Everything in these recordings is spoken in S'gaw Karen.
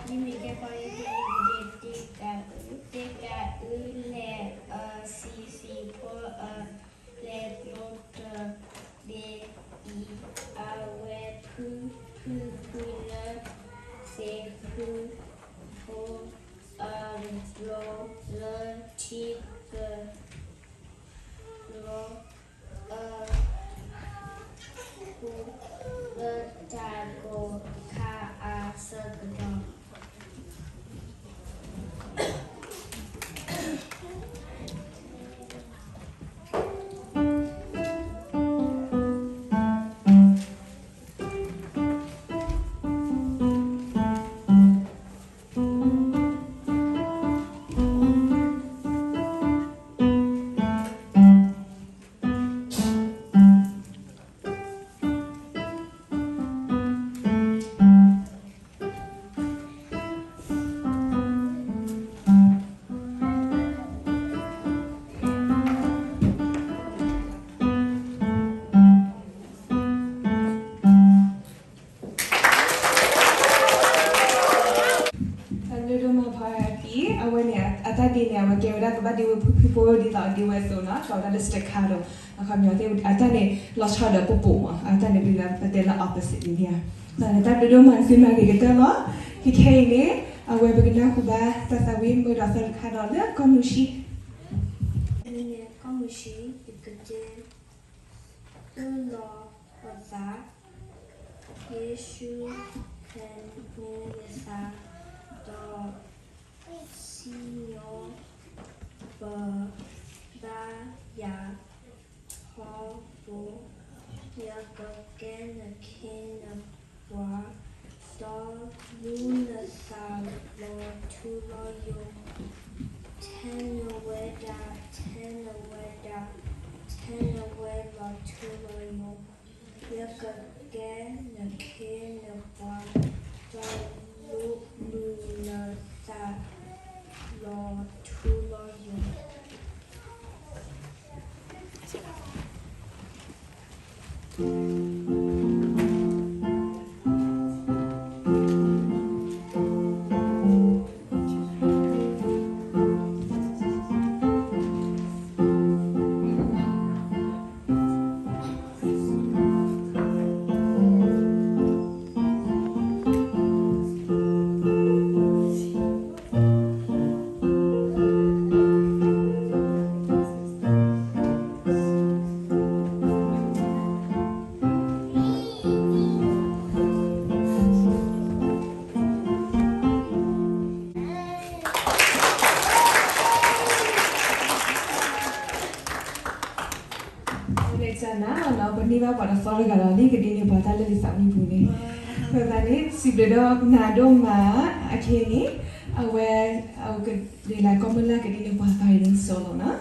ယမ့ၢ်ကဲပှၤဂ့ၤတဂ့ၤ တကးအု, တကးအု လဲၤအၢစံးစံးဖိအၢ လဲၤကျိတဘ့ၣ်အံၤ အဝဲဖုဖုဖုလၢ စ့ဖုဖိ အဘျီလၢထံကဘျီ အ လၢတၢ်ကိၢ်ခါအဆၢကတီၢ် တၢ်ဘျုးဒိၣ်မးဖါအံၤ အဝဲန့ၣ် အတၢ်ဒ့န့ၣ် အဝဲကဲဝဲဒၣ်ကဘၣ်ဒ့ဝဲဖုဖုဖိဒ်သိးအဒ့ဝဲအသိးနီၤ ကဲဝဲဒၣ်လၢ staccato အခီပညီသ့ၣ် အတၢ်န့ၣ် လီၤဆီဒီးပပိာ်မး အတၢ်န့ၣ် ပတဲလၢ opposite န့ၣ်ဧါ. တၢ်ဘျုးဒိၣ်မး နသုမၤဂ့ၤကတၢၢ်လီၤ. ခဲခဲအံၤန့ၣ် အဝဲပကနၢ်ဟူဘၣ်တၢ်သးဝံၣ်မုာ်ဒီးသၢတခါဒီးလၢကီၢ်မုၢ်ဆံ မ့ၢ်ကီၢ်မုၢ်ဆံ ယကတဲ အၢၣ်လီၤပသး ယ့ၣ်ၡူးဟဲနုာ်လီၤသး ဒီးစံၣ်ညီၣ်ပဘါယွၤထီဘိ ယကကဲနခ့နပှၤ ဒီးလူၤနသးလီၤထူလီၤယိာ် ထဲနဝဲဒၣ် ထဲနဝဲဒၣ် ထဲနဝဲလီၤထူလီၤယိာ် ယကကဲနခ့နပှၤ ဒီးလူၤနသးလီၤထူလီၤယိာ် လဲၤကနၤနီၤ ပန့ၢ်ဘၣ်ပှၤတသီတဂၤလီၤ လၢကဒုးနဲၣ်ပှၤတၢ်လၢလံာ်သးဝံၣ်ပူၤန့ၣ် ပသးန့ၣ် စံးဘျုးဒီးနၤဒိၣ်မး အခဲအံၤန့ၣ် အဝဲ အဝဲကဒုးလၢကီၢ်မုၢ်လၢ်ကဒုးနဲၣ်ပှၤသီအံၤန့ၣ် solo နီၤ.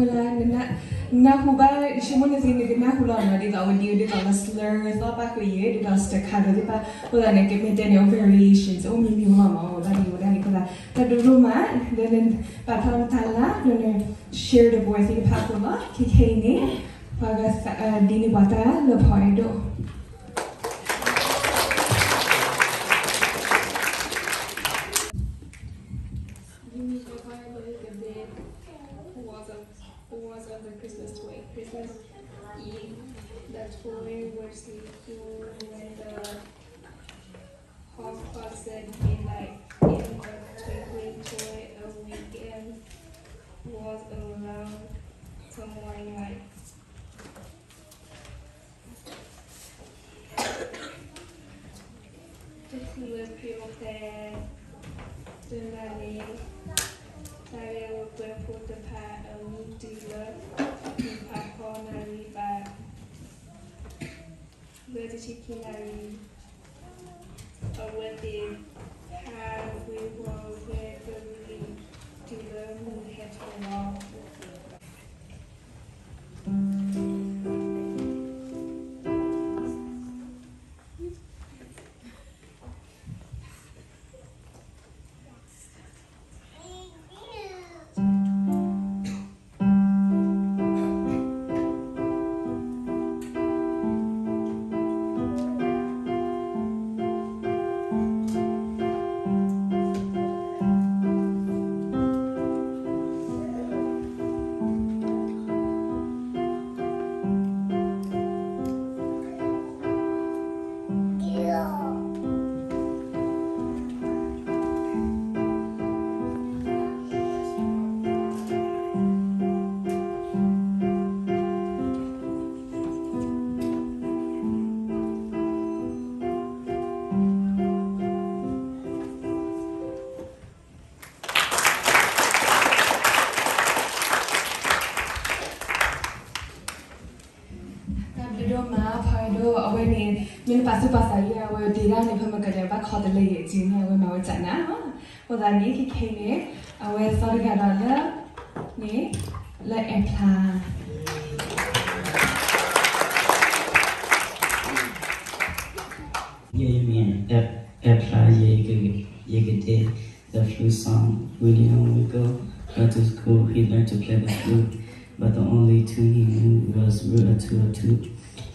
နနၢ်ဟူဘၣ် ယဆိကမိၣ်နသ့နကနၢ်ဟူလီၤနီၤ ဒ်သိးအဝဲဒ်အံၤ ဒ်သိးလၢ slur သီၣ်ပၣ်ဃုာ်ယဲ ဒ်သိး staccato သ့ၣ်တဖၣ် အဃိသတးန့ၣ် ကမ့ၢ်တဲန့ၣ် variations အိၣ်မံၤမံၤလီၤမး ဝဲဘၣ်ဒ်ဝဲဒၣ်န့ၣ်အဃိသတး တၢ်ဒိၣ်ဒိၣ်မး လၢနပာ်ဖျါနတၢ်လၢ လၢန share ဒီးပဝဲသ့ၣ်တဖၣ်အဃိလီၤ ခဲခဲအံၤန့ၣ် ပှၤကဒ်န့ၣ်ပှၤတၢ်လၢဖီအဲၣ်ဒိၣ် Yumi Shakar is the babe who was of, who was of the Christmas toy. Christmas Eve, the toy was sleeping when the hot pot said midnight. In the twinkling toy, a weekend was around someone night. တချုးလၢခရံာ်အိၣ်ဖျဲၣ်တနံၤန့ၣ် တၢ်ဂဲၤဝဲပှဲၤဖိတဖၣ်အမံၤတုၤလၢ မုၢ်ဖးဖီနၣ်ရံၣ်ဘၣ် လၢတဆံခံနၣ်ရံၣ် အဝဲသ့ၣ်ဟးဝ့ၤဝီၤဝဲကလုာ်လံ တုၤလၢမုၢ်ဟဲထီၣ်လီၤ. တၢ်ဘျုးဒိၣ်မး ဖးဒိၣ် အဝဲန့ၣ် မ့ၢ်နပာ်သူၣ်ပာ်သးယဲ အဝဲဒ့ဒၣ်န့ၣ် ဖဲမ့ၢ်ကလဲၤဘၣ်ခီတလၢယဲၢ်ကၠ့န့ၣ် အဝဲမၤဝဲကနၤလီၤ. အဃိသတးန့ၣ် ခဲခဲအံၤန့ၣ် အဝဲသီတဂၤဒီးလၢ န့ၣ် လၢအဲၣ်ဖျါ ယမ့ၢ်အဲၣ်ဖျါ ယကတဲ the flute song. William Winkle got to school, he learned to play the flute, but the only tune he knew was Roo-a-too-a-too.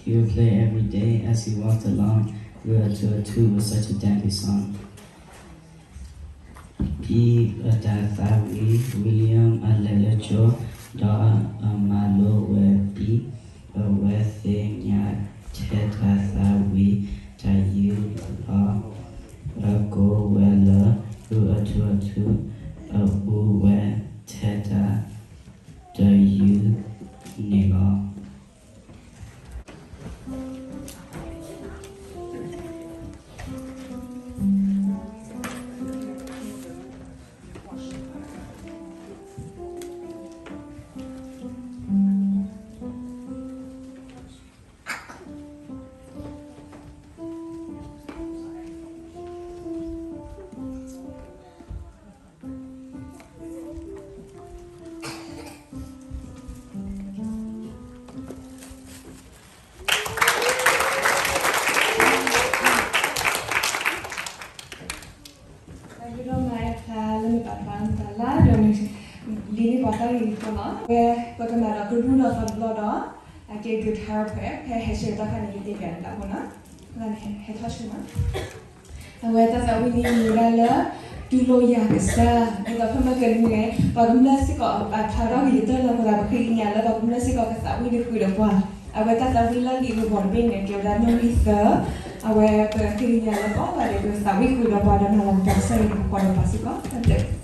He would play every day as he walked along. Roo-a-too-a-too was such a dandy song. ဖဲအတၢ်သးဝံၣ် William အလဲၤလၢကၠိ ဒီးအမၤလိဝဲဖဲ အဝဲသ့ၣ်ညါထဲတၢ်သးဝံၣ်တၢ်ယုၢ်လီၤ. အကိးဝဲလၢ Roo-a-too-a-too, အအူဝဲထဲတၢ်တယုၢ်န့ၣ်လီၤ. တၢ်ဘျုးဒိၣ်မး အဲၣ်ဖျါ လၢနပာ်ဖျါနတၢ်လၢ ဒီးန လံာ်န့ၢ်ပှၤတၢ်ဂ့ၢ်န့ၣ်အဃိလီၤ. ဝဲပကမၤဒီးကရူၢ်ဒီးသီတဘျီဒီး အကဲ guitar ဖဲ ဖဲဟဲဆှၢတၢ်ခါန့ၣ် ယတဲပၠးနတၢ်ဖိနီၤ လၢန့ၣ်ဟဲထီၣ်ဆူနီၤ အဝဲတၢ်သးဝံၣ်န့ၣ်မ့ၢ်ဝဲဒၣ်လၢ တူၢ်လိာ်ယၤကစၢ် ဒ်သိးဖဲမ့ၢ်ကနုၤန့ၣ် ပှၤကမျၢၢ်စ့ၢ်ကီး ပာ်ဖျါထီၣ်က့ၤယတၢ်လၢအဃိသတး ပဃ့ကညးလၢပှၤကမျၢၢ်စ့ၢ်ကီးကသးဝံၣ်ဒီးဃုာ်ဒီးပှၤ အဝဲတၢ်သးဝံၣ်လၢလံာ်အူဘီတဘ့ၣ်န့ၣ် ကဲဝဲဒၣ်နီၣ်ဂံၢ်သၢ အဝဲပဃ့ကညးလၢပှၤဘၣ်ဒီး ပကသးဝံၣ်ဃုာ်ဒီးပှၤဒီးမၤလၤကပီၤကစၢ်ယွၤ ပှၤဒီးပှၤစ့ၢ်ကီး တၢ်ဘျုး